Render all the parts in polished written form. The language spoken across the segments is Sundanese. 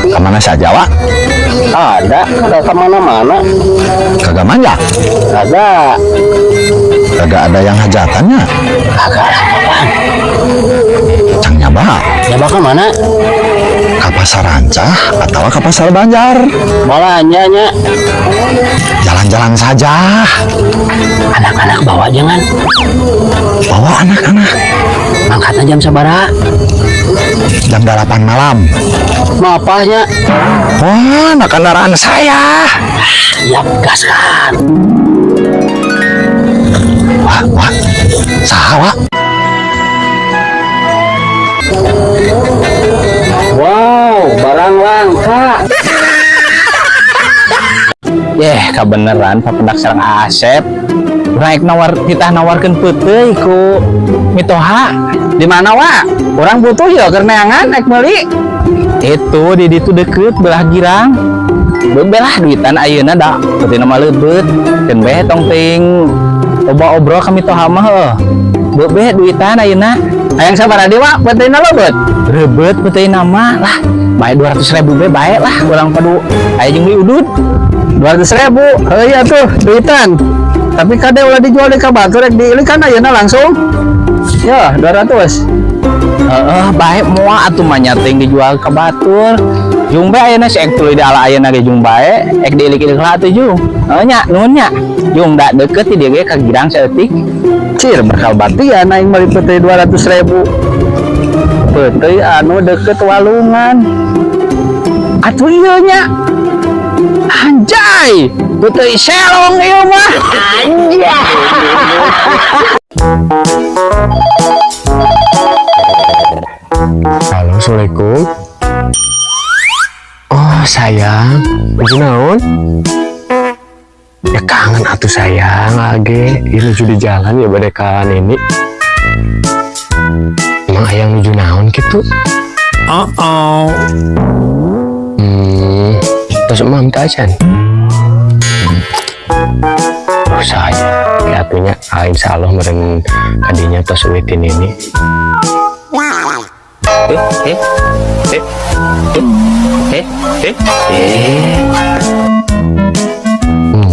Kemana saja, Wak? Ada, ada kemana-mana. Kagak manja? Kagak. Kagak ada yang hajatannya? Kagak ada apaan. Cang nyaba. Nyaba ke mana? Ke Pasar Rancah atau ke Pasar Banjar? Balanja nya. Jalan-jalan saja. Anak-anak bawa jangan. Bawa anak-anak. Mangkatnya jam sabaraha? Jam 8 malam. Mapahnya. Wah, anak kendaraan saya. Siap, gaskan. Wah, wah. Saha, Wak? Wow, barang langka. Yeh, kabeneran papendak sareng Asep. Urang nawar kita nawarkeun peuteuy ku mitoha. Di mana, Wak? Urang butuh ya keur neangan ek meuli. Itu di ditu deket belah girang. Bebelah duitan ayeuna da peuteuna mah leubeut. Keun bae tong teuing loba obrol ka mitoha mah heuh. Bebe duitan ayeuna. Hayang sabaraha deui, Wak? Peuteuna leubeut. Reubeut peuteuna mah lah. Bae 200.000 be bae lah urang padu aya jeung deui udud. 200.000, heuh ya tuh duitan. Tapi kade ulah dijual di ka batur rek diilik kan ayeuna langsung. Ya, 200. Heeh, bae moal atuh mah nya teuing dijual ka batur. Jung bae ayeuna si ek tuluy di ala ayeuna ge jung bae, ek diilik-ilik lah atuh jung. Heuh nya, nuhun nya. Jung da deukeut di dieu ge ka girang saeutik. Cir bakal batian aing meuli peuteuy 200.000. Peuteuy anu deukeut walungan. Atuh ieu nya. Anjay, peuteuy selong ieu mah. Anjay. Halo, assalamualaikum. Oh, sayang, nuju naon? Ya kangen atuh sayang lagi. Ini nuju di jalan ya bade ka nini. Emang ayang nuju naon gitu? Uh-oh. Terus emam tak acan? Oh, saya ya atunya ah, insya Allah meren kadinya tos uitin ini. Eh, eh, eh, eh, eh, eh.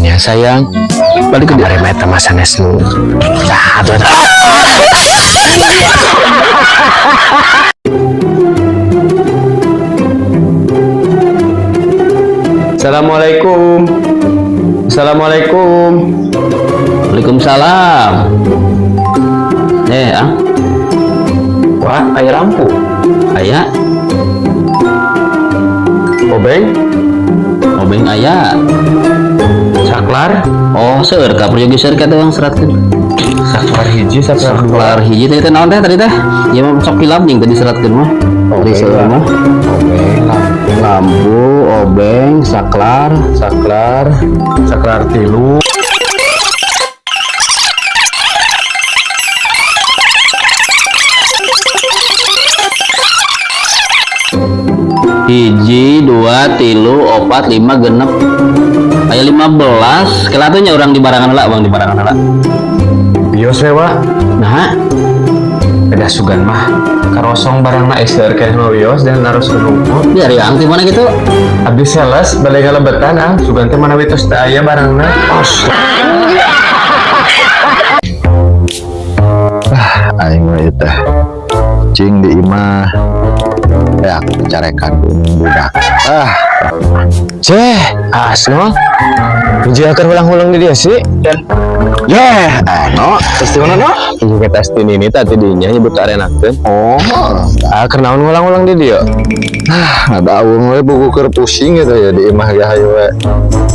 Ya sayang, balik ke dari meta masa nesnu. Nah, tuh. Assalamualaikum. Assalamualaikum. Waalaikumsalam. Ah. Wah, aya lampu. Aya, Obeng, obeng aya. Saklar, Oh, seueur ka peryogi seueur ka teh bang seratkeun. Saklar hiji, saklar dua. Saklar hiji teh teh naon teh tadi teh? Ieu mah sok hilap jeung tadi seratkeun mah. Tadi seueur mah. Obeng, lampu, Lampu, obeng, saklar, saklar, saklar tilu. Hiji, dua, tilu, opat, lima, genep. Aya 15. Kelatunya orang di barangan lah, bang di barangan lah. Bios we, Wak. Nah, Ada sugan mah. Karosong barangna seueur keneh mah wios dan naroskeun hungkul. biar ya, angti mana gitu? Abdi sales balik kalebetan ah, sugan teh mana we tos teu aya barangna. Os. Ah, aing mah ieu teh. Cing di imah. Ya, carekan budak. Ah, Ceh, Asno. Nuju akan ulang-ulang di dia sih. yeh, no, terus di mana no? Juga tes ini tadi dinya nyebut arenakeun. Oh, Ah, kenaon ngulang-ulang di dia. ah, ada awung we buku keur pusing gitu ya di imah ge hayu we.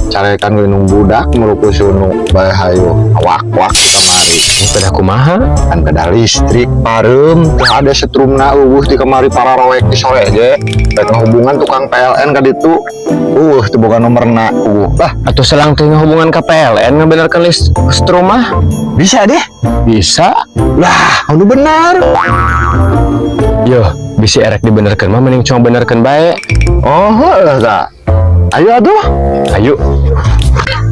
Carekan we nung budak merupu sunu bae hayu. Wak-wak di kamari. Pada kumaha? Kan beda listrik pareum teu ada setrumna eueuh di kamari para roek di sore ge. Rek ngahubungan tukang PLN ka ditu. Eueuh teu boga nomorna eueuh. Lah, Atau selang teh hubungan ke PLN ngebenerkeun list rumah? Bisa deh. Bisa. Lah, anu benar. Yo, bisi erek dibenerkeun mah mending cuma benerkeun bae. Oh, heeh tah. Ayo atuh. Ayo.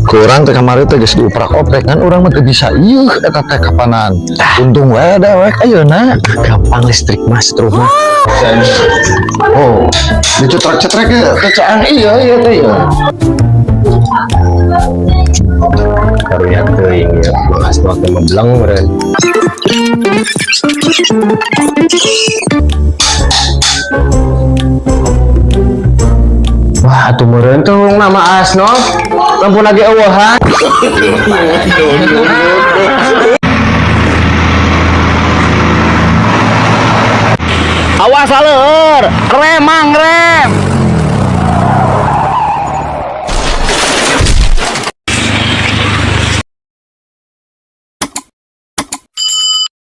Kurang teh kamari teh geus diuprak-oprek kan urang mah teu bisa ieu eta teh kapanan. Untung we dewek ayeuna. Gampang listrik mah setrum mah. Oh, dicetrak-cetrek ya teh caang iya iya teh iya. Karunya teuing ya. Mang Asno teh mebleng meureun. Wah, atuh meureun tuh nama Asno. Lampu lagi eueuhan. Awas aleur, rem mang rem.